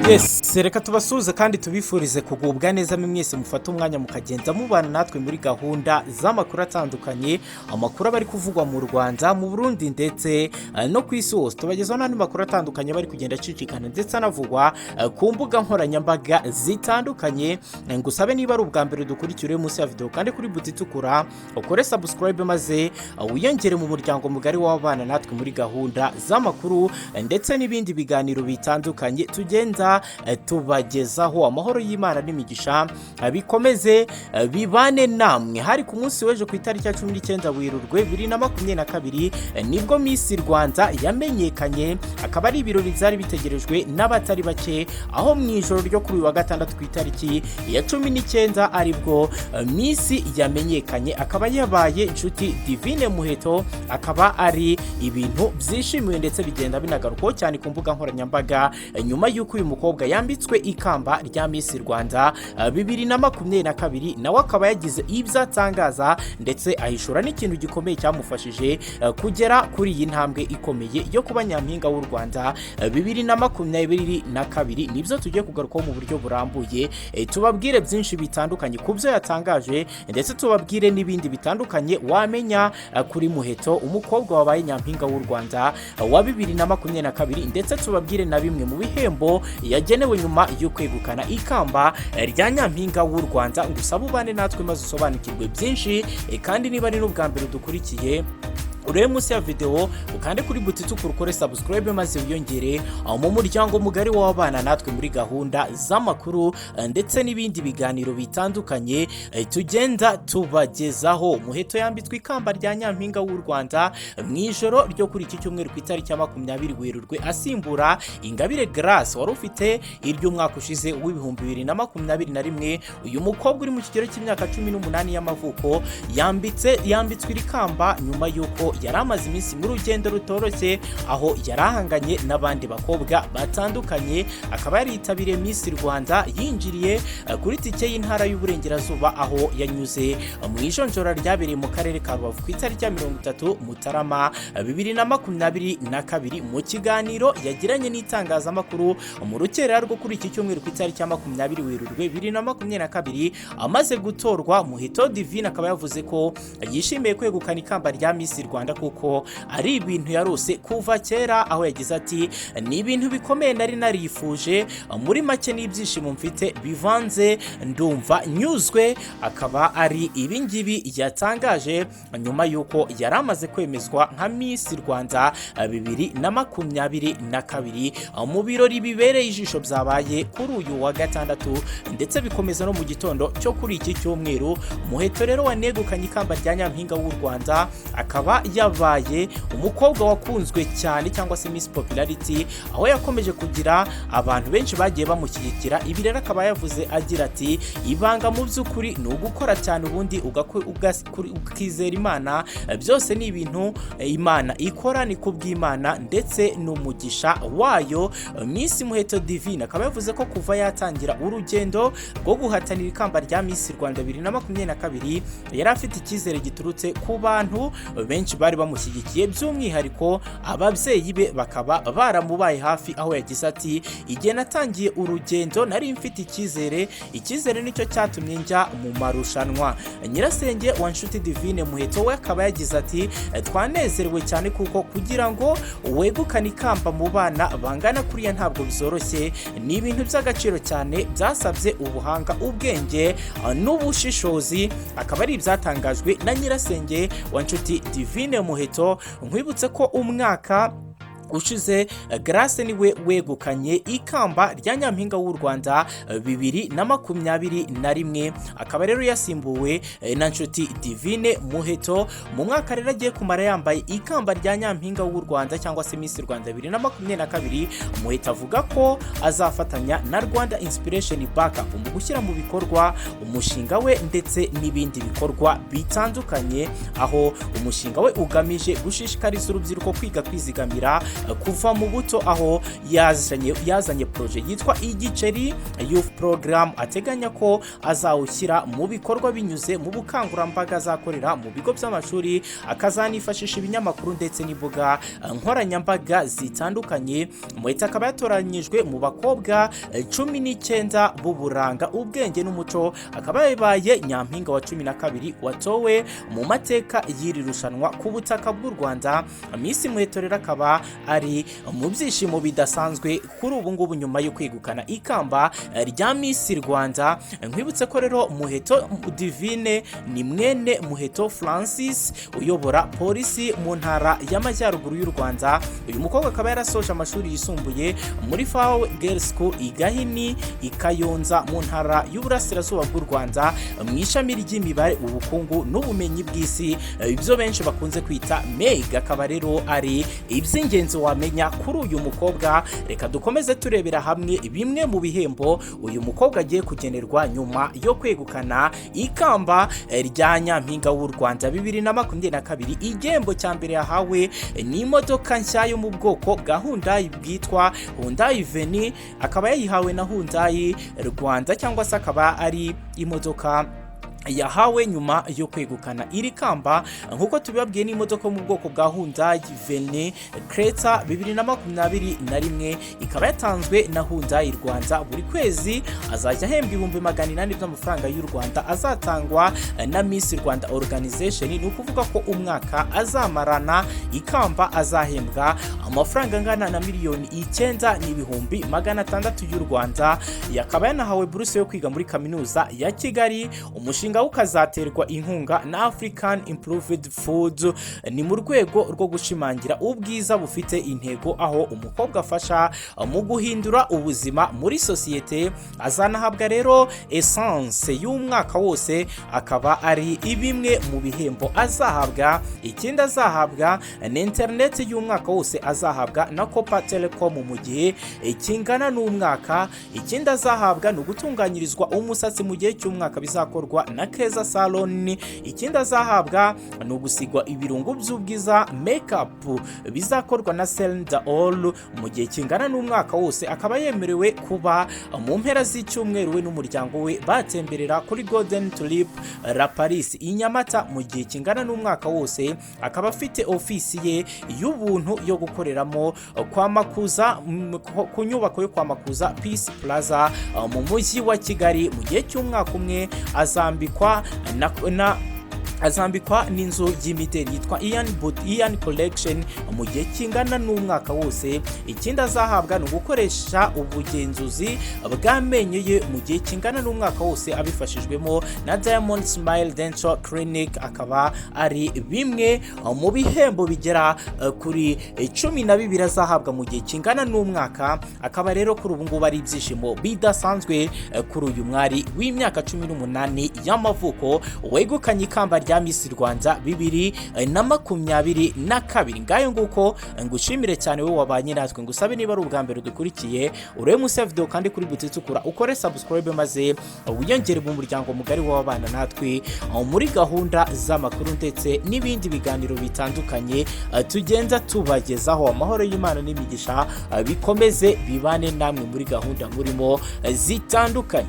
Yes, reka tubasuhuze kandi tubifurize kugubwa neza mwese mufate umwanya mukagenda mubana natwe muri gahunda z'amakuru atandukanye, amakuru aba ari kuvugwa mu Rwanda, mu Burundi ndetse no ku isi hose. Tubagezaho n'andi makuru atandukanye bari kugenda acicikana ndetse anavugwa ku mbuga nkoranyambaga zitandukanye. Ngusabe niba ari ubwa mbere dukurikira munsi ya video kandi kuri buto itukura ukore subscribe maze wiyongere mu muryango mugari w'abana natwe muri gahunda z'amakuru ndetse n'ibindi biganiro bitandukanye tugenda tubagezaho. Amahoro y'Imana n'imigisha bikomeze bibane namwe. Hari ku munsi w'ejo ku itariki ya 19 Werurwe 2022 nibwo Miss Rwanda yamenyekanye, akaba ari ibirori byari bitegerejwe n'abatari bake, aho mu ijoro ryo kuri uyu wa gatandatu ku itariki ya 19 aribwo Miss yamenyekanye, akaba yabaye Inshuti Divine Muheto. Akaba ari ibintu byishimiwe ndetse bigenda binagarukwaho cyane ku mbuga nkoranyambaga nyuma y'uko uyu mukobwa yambitswe ikamba rya Miss Rwanda 2022. Nawe akaba yagize ibyo atangaza ndetse ahishura n'ikintu gikomeye cyamufashije kugera kuri iyi ntambwe ikomeye yo kuba nyampinga w'u Rwanda 2022. Nibyo tugiye kugarukaho mu buryo burambuye, tubabwire byinshi bitandukanye ku byo yatangaje ndetse tubabwire n'ibindi bitandukanye wamenya kuri Muheto, umukobwa wabaye nyampinga w'u Rwanda wa 2022, ndetse tubabwire na bimwe mu bihembo yagenewe nyuma yo kwegukana ikamba rya nyampinga w'u Rwanda. Ngusaba ubane natwe maze usobanukirwe byinshi, kandi niba ari n'ubwa mbere dukurikiye, urebe munsi ya video ukande kuri buto itukura ukore subscribe maze wiyongere mu muryango mugari w'abana natwe muri gahunda z'amakuru ndetse n'ibindi biganiro bitandukanye tugenda tubagezaho. Muheto yambitswe ikamba rya nyampinga w'u Rwanda mu ijoro ryo kuri iki cyumweru ku itariki ya 20 Werurwe, asimbura Ingabire Grace wari ufite iry'umwaka ushize w'2021. Uyu mukobwa uri mu kigero cy'imyaka 18 y'amavuko yambitswe iri kamba nyuma y'uko yari amaze iminsi mu rugendo rutoroshye, aho yari ahanganye n'abandi bakobwa batandukanye. Akaba yaritabiriye Miss Rwanda yinjiriye kuri tike y'intara y'Uburengerazuba, aho yanyuze mu ijonjora ryabereye mu karere ka Rubavu ku itariki ya 30 Mutarama 2022. Mu kiganiro yagiranye n'itangazamakuru mu rukerera rwo kuri iki cyumweru ku itariki ya 20 Werurwe 2022 amaze gutorwa, Muheto Divine akaba yavuze ko yishimiye kwegukana ikamba rya Miss Rwanda kuko ari ibintu yarose kuva kera, aho yagize ati: "Ni ibintu bikomeye nari narifuje, muri make n'ibyishimo mfite bivanze, ndumva nyuzwe." Akaba ari ibingibi yatangaje nyuma y'uko yari amaze kwemezwa nka Miss Rwanda 2022 mu birori bibereye ijisho byabaye kuri uyu wa gatandatu ndetse bikomeza no mu gitondo cyo kuri iki cyumweru. Muheto rero wanegukanye ikamba rya nyampinga w'u Rwanda akaba yabaye umukobwa wakunzwe cyane cyangwa se Miss Popularity, aho yakomeje kugira abantu benshi bagiye bamushyigikira. Ibi rero akaba yavuze agira ati: "Ibanga mu by'ukuri ni ugukora cyane, ubundi ukizera Imana. Byose ni ibintu Imana ikora, ni kubw'Imana ndetse n'umugisha wayo." Miss Muheto Divine akaba yavuze ko kuva yatangira urugendo rwo guhatanira ikamba rya Miss Rwanda 2022 yari afite icyizere giturutse ku bantu benshi bari bamushyigikiye, by'umwihariko ababyeyi be bakaba baramubaye hafi, aho yagize ati: "Igihe natangiye urugendo nari mfite icyizere, icyizere nicyo cyatumye njya mu marushanwa." Nyirasenge wa Nshuti Divine Muheto we akaba yagize ati: "Twanezerewe cyane kuko kugira ngo wegukane ikamba mu bana bangana kuriya ntabwo byoroshye, ni ibintu by'agaciro cyane, byasabye ubuhanga, ubwenge n'ubushishozi." Akaba ari ibyatangajwe na nyirasenge wa Nshuti Divine Muheto. Nkwibutse ko umwaka ushize Grace niwe wegukanye ikamba rya nyampinga w'u Rwanda 2021, akaba rero yasimbuwe na Nshuti Divine Muheto. Mu mwaka rero agiye kumara yambaye ikamba rya nyampinga w'u Rwanda cyangwa se Miss Rwanda 2022, Muheto avuga ko azafatanya na Rwanda Inspiration Backup mu gushyira mu bikorwa umushinga we ndetse n'ibindi bikorwa bitandukanye, aho umushinga we ugamije gushishikariza urubyiruko kwiga kwizigamira. kuva mu buto, aho yazanye projet yitwa Igiceri Youth Program, ateganya ko azawushyira mu bikorwa binyuze mu bukangurambaga azakorera mu bigo by'amashuri, akazanifashisha ibinyamakuru ndetse n'imbuga nkoranyambaga zitandukanye. Muheto akaba yatoranyijwe mu bakobwa 19 b'uburanga, ubwenge n'umuco, akaba yabaye nyampinga wa 12 watowe mu mateka y'iri rushanwa ku butaka bw'u Rwanda. Miss Muheto rero akaba ari mu byishimo bidasanzwe kuri ubu ngubu nyuma yo kwegukana ikamba rya Miss Rwanda. Nkwibutse ko rero Muheto Divine ni mwene Muheto Francis uyobora polisi mu Ntara y'Amajyaruguru y'u Rwanda. Uyu mukobwa akaba yarasoje amashuri yisumbuye muri FAWE Girls School i Gahini i Kayonza mu Ntara y'Uburasirazuba bw'u Rwanda, mu ishami ry'imibare, ubukungu n'ubumenyi bw'isi, ibyo benshi bakunze kwita MEG. Akaba rero ari iby'ingenzi wamenya kuri uyu mukobwa. Reka dukomeze turebera hamwe bimwe mu bihembo uyu mukobwa agiye kugenerwa nyuma yo kwegukana ikamba rya nyampinga w'u Rwanda 2022. Igihembo cya mbere yahawe ni imodoka nshya yo mu bwoko bwa Hyundai bwitwa Hyundai Venue, akaba yayihawe na Hyundai Rwanda, cyangwa se akaba ari imodoka yahawe nyuma yo kwegukana iri kamba. Nk'uko tubibabwiye, n'imodoka yo mu bwoko bwa Hyundai Venue Creta 2021, ikaba yatanzwe na Hyundai Rwanda. Buri kwezi azajya ahembwa 800,000 by'amafaranga y'u Rwanda azatangwa na Miss Rwanda Organization. Ni ukuvuga ko umwaka azamarana ikamba azahembwa amafaranga angana na 9,600,000 y'u Rwanda. Yakaba yanahawe buruse yo kwiga muri Kaminuza ya Kigali. Umushinga ukazaterwa inkunga na African Improved Food. Ni mu rwego rwo gushimangira ubwiza bufite intego, aho umukobwa afasha mu guhindura ubuzima muri sosiyete. Azanahabwa rero essence y'umwaka wose, akaba ari bimwe mu bihembo azahabwa. Ikindi azahabwa ni interineti y'umwaka wose azahabwa na Copa Telecom mu gihe kingana n'umwaka. Ikindi azahabwa ni ugutunganyirizwa umusatsi mu gihe cy'umwaka bizakorwa na Keza Salon. Ikindi azahabwa ni ugusigwa ibirungo by'ubwiza, makeup, bizakorwa na Selda All mu gihe kingana n'umwaka wose. Akaba yemerewe kuba mu mpera z'icyumweru we n'umuryango we batemberera kuri Golden Tulip La Paris i Nyamata mu gihe kingana n'umwaka wose. Akaba afite ofisi ye y'ubuntu yo gukoreramo kwa Makuza, ku nyubako yo kwa Makuza Peace Plaza mu Mujyi wa Kigali. Mu gihe cy'umwaka umwe azambikwa n'inzu y'imideli yitwa Ian Collection mu gihe kingana n'umwaka wose. Ikindi azahabwa ni ugukoresha ubugenzuzi bw'amenyo ye mu gihe kingana n'umwaka wose abifashijwemo na Diamond Smile Dental Clinic. Akaba ari bimwe mu bihembo bigera kuri 12 azahabwa mu gihe kingana n'umwaka. Akaba rero kuri ubu ngubu ari ibyishimo bidasanzwe kuri uyu mwari w'imyaka 18 y'amavuko wegukanye ikamba rya Miss Rwanda 2022. Ngayo nguko, ngushimire cyane wowe wabanye natwe. Ngusabe, niba ari ubwa mbere dukurikiye, urebe munsi ya video kandi kuri buto itukura ukore subscribe, maze wiyongere mu muryango mugari w'abana natwe muri gahunda z'amakuru ndetse n'ibindi biganiro bitandukanye tugenda tubagezaho. Amahoro y'Imana n'imigisha bikomeze bibane namwe muri gahunda murimo zitandukanye.